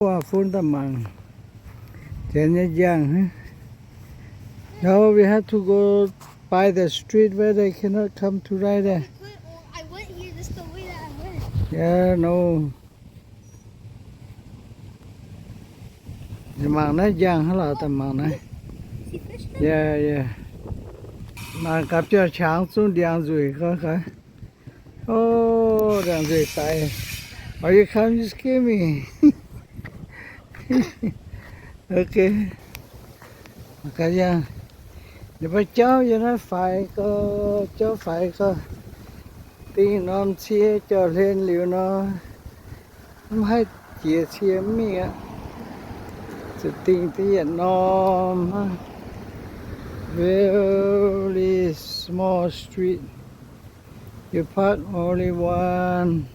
Wuov, fun daaih mangc. Janx nyei njang. No, we have to go by the street where they cannot come to right there. Yeah, no. Mangc naaiv njang hnangv lorqc, daaih mangc naaiv. Yeah, yeah. Mangc gaax biauv-qangx zungv ndiangx nzueic gau gaax. Oh, ndiangx nzueic daic. Or you come, you scare me. Okay. Gaax yangh, ninh mbuo jauv yiem naaiv faix gau, jauv faix gau. Dingh norm cie jauv-hlen liuz nor, mv haih jiex cie mv mingh aqv. Zuqc dingh deix yietc norm hnangv. Very small street. You park only one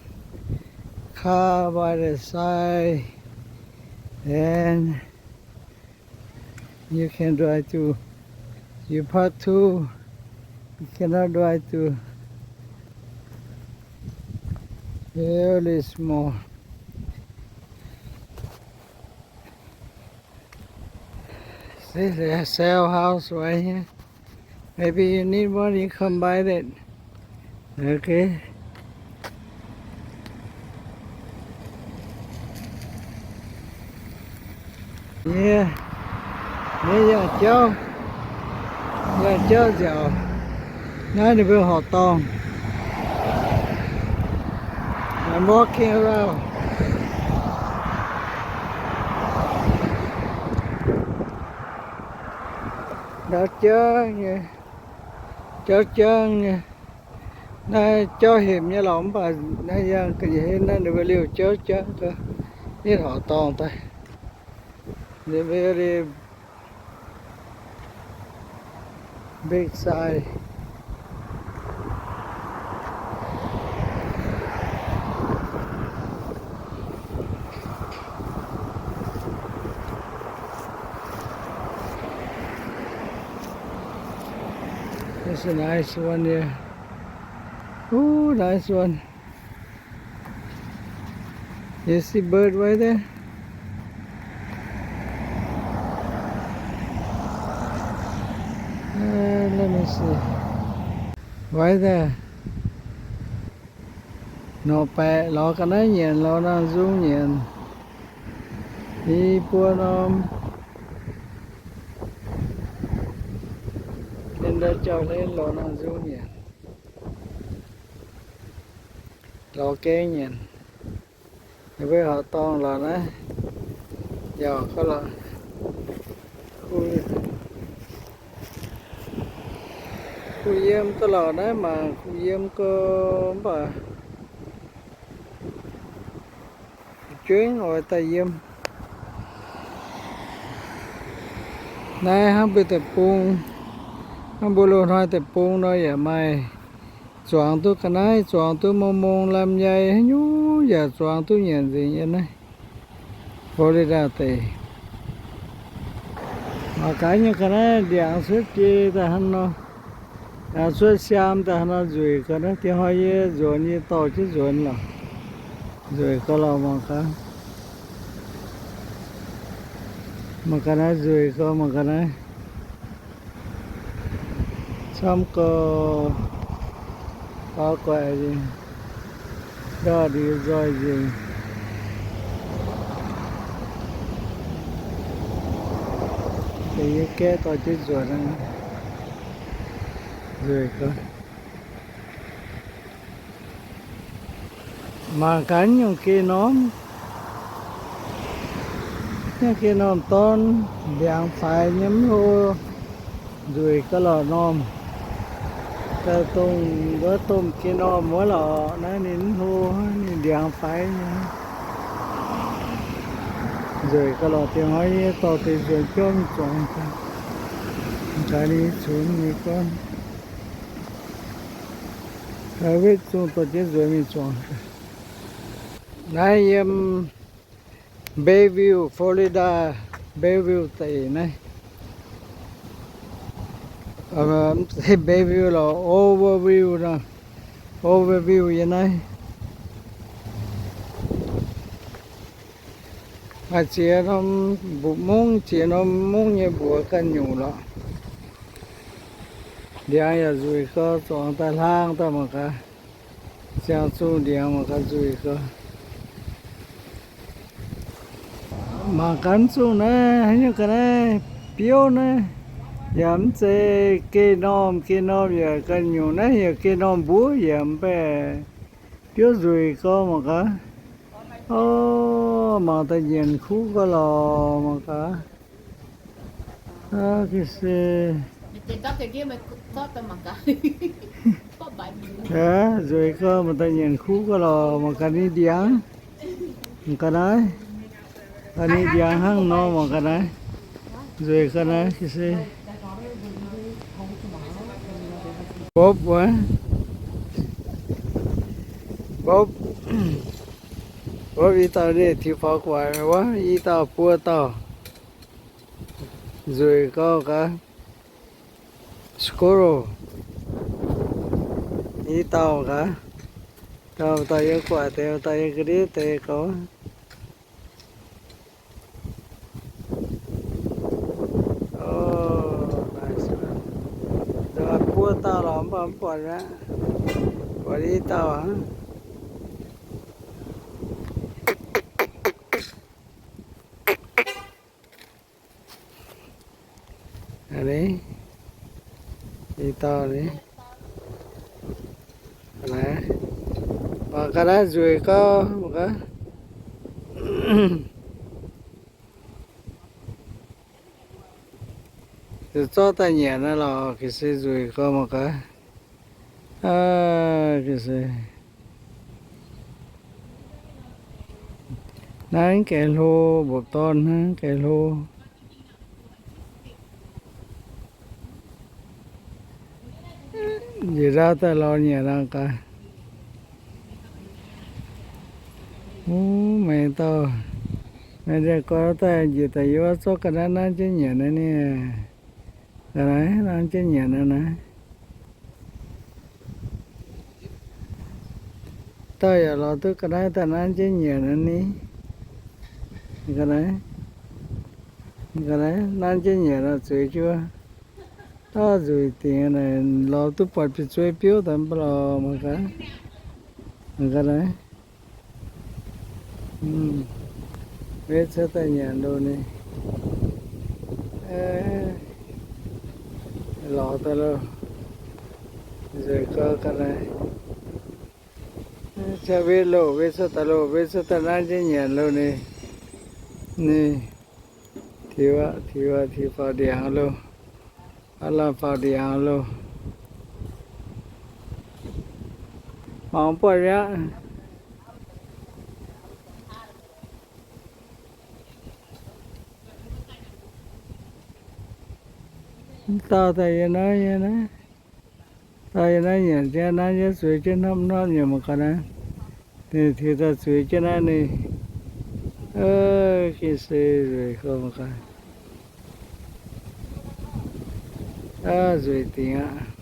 car by the side, and you can drive through. You park two, you cannot drive through. Very small. See, they sell house right here. Maybe you need one, you come buy it. Okay. Yeah. Naaiv yangh jauv, yangh jauv nziaauc. Naaiv ninh mbuo horqc dorngh. I'm walking around. Ndau jangv nyei, jauv jangv nyei. Naaiv jauv hepc nyei lorqc, mv baac naaiv yangh ga'nyiec naaiv ninh mbuo liouh jauv jangv gau, nitv horqc dorngh daaih. Very big size. That's a nice one here. Ooh, nice one. You see bird right there? Uh, let me see. Right there. Norqc baeqc lorz ga'naaiv nyanc, lorz nangh nzung nyanc. I buo norm. Ninh ndau jauv-hlen lorz nangh nzung nyanc. Lorz gaeng nyanc. Ninh mbuo horqc dorngh lorqc naaiv, yaac gauh lorqc, kuh yiem gauh lorqc naaiv, mangc kuh yiem gauh mv baac jueiv oix daaih yiem. Naaiv hnangv mbuo deic-bung, hnangv mbuo loz-hnoi deic-bung nor yaac maaih zuangx duqv ga'naaiv, zuangx duqv mong mong lamh nyei haaix nyungc yaac zuangx duqv nyanc nzengc yiem naaiv Florida deic. Mangc gaax nyei ga'naaiv ndiangx cuotv biei daaih hnangv nor, ndiangx cuotv siaam daaih hnangv nor nzueic gau naaiv, diex hnoi yie nzuonx yie dorh jienv nzuonx lorqc. Nzueic gau lorqc mangc gaax. Mangc gaax naaiv nzueic gau mangc gaax naaiv. Camv gau, faaux guaix nzengc, ndorh ndie nzoih nzengc. Deix yie gaeqv dorh jienv nzuonx aqv. Nzueic gau. Mangc gaax nyungc geh norm, nyungc geh norm dorn, ndiangx faix nyei mv hlo, nzueic gau lorqc normh. Daaih dongh wuov domh geh normh wuov lorqc naaiv ninh mv hlo, ninh ndiangx faix nyei. Nzueic gau lorqc, diex hnoi yie dorh deix nzuonx jauv mingh zuangx gaax, gaax ninh cunx nyei gorngv. Gaax wetv zungh dorh jienv nzuonx mingh zuangx. Naaiv yiem Bayview, Florida, Bayview deic naaiv. Mv zeiz Bayview lorqc, Overview nor. Overview yiem naaiv. Maaih ziex norm mbuoqc mungv, ziex norm mungv nyei mbuox ganh nyungc lorqc. Ndiangx yaac nzueic gau, zuangx daaih hlang daaih mangc gaax. Ziangh zungh ndiangx mangc gaax nzueic gau. Mangc gaax zungh naaiv, haaix nyungc ga'naaiv biouv naaiv, yaac mv zeiz geh normh, geh normh yaac ganh nyungc naaiv, yaac geh normh mbuov yaac mv baac biouv nzueic gau mangc gaax. O, mangc daaih nyienc kuv gau lorqc mangc gaax. Aa, ga'se. Nzueic gau, mangc daaih nyienc kuv gau lorqc mangc gaax ninh ndiangx. Mangc gaax naaiv. Ninh ndiangx hnangv nor mangc gaax naaiv. Nzueic gau naaiv, ga'se. Bopv wuov. Bopv. Bopv i dauh ninh tiux faaux gu'nguaaic wuov, i dauh buo dauh. Nzueic gau gaax. Squirrel. I dauh gaax. Dauh, dauh yiem gu'nguaaic deix, dauh yiem ga'ndiev deix gaux. O, buo dauh lorqc, mv baac mv buatc aqv. Buatc i dauh aqv. Aa, i dauh ni. Mangc gaax naaiv nzueic gau, mangc gaax. Zorqv daaih nyanc naaiv lorqc, ga'se nzueic gau mangc gaax. Aa, ga'se. Naaiv gaengh hlo, mbopv dorn hnangv, gaengh hlo. Njiec ndau daaih lorz nyanc nangh gaax. Mv, maiv dauh, maiv dauh gorx daaih njiec daaih yie zorqv ga'naaiv nanv jienv nyanc naaiv ni. Ga'naaiv nanv jienv nyanc naaiv naaiv. Dauh yaac lorz duqv ga'naaiv daaih nanv jienv nyanc naaiv ni. Ga'naaiv, ga'naaiv nanv jienv nyanc nor zueiz jienv wuov. Aav, nzueic dingc naaic, lorz duqv buatc biauv-zueiz biouv daaih mv baac lorz mangc gaax. Mangc gaax naaiv. Wetv cuotv daaih nyanc loh ni. Lorz daaih loh. Nzueic gau ga'naaiv. Cuotv wetv loh, wetv cuotv daaih loh, wetv cuotv daaih nanv jienv nyanc loh ni. Ni, tiux aqv, tiux aqv, tiux faaux ndiangx loh. Aav, lamh faaux ndiangx loh. Mangc buatc mi'aqv. Dauh daaih yiem naaiv nyei naaiv. Dauh yiem naaiv nyanc jienv naaiv, yiem zueiz jienv hnamv hnamv nyei mangc gaax naaiv. Ninh tiux daaih zueiz jienv naaiv ninh. Ga'se nzueic gau mangc gaax. Aav, nzueic dingc aqv.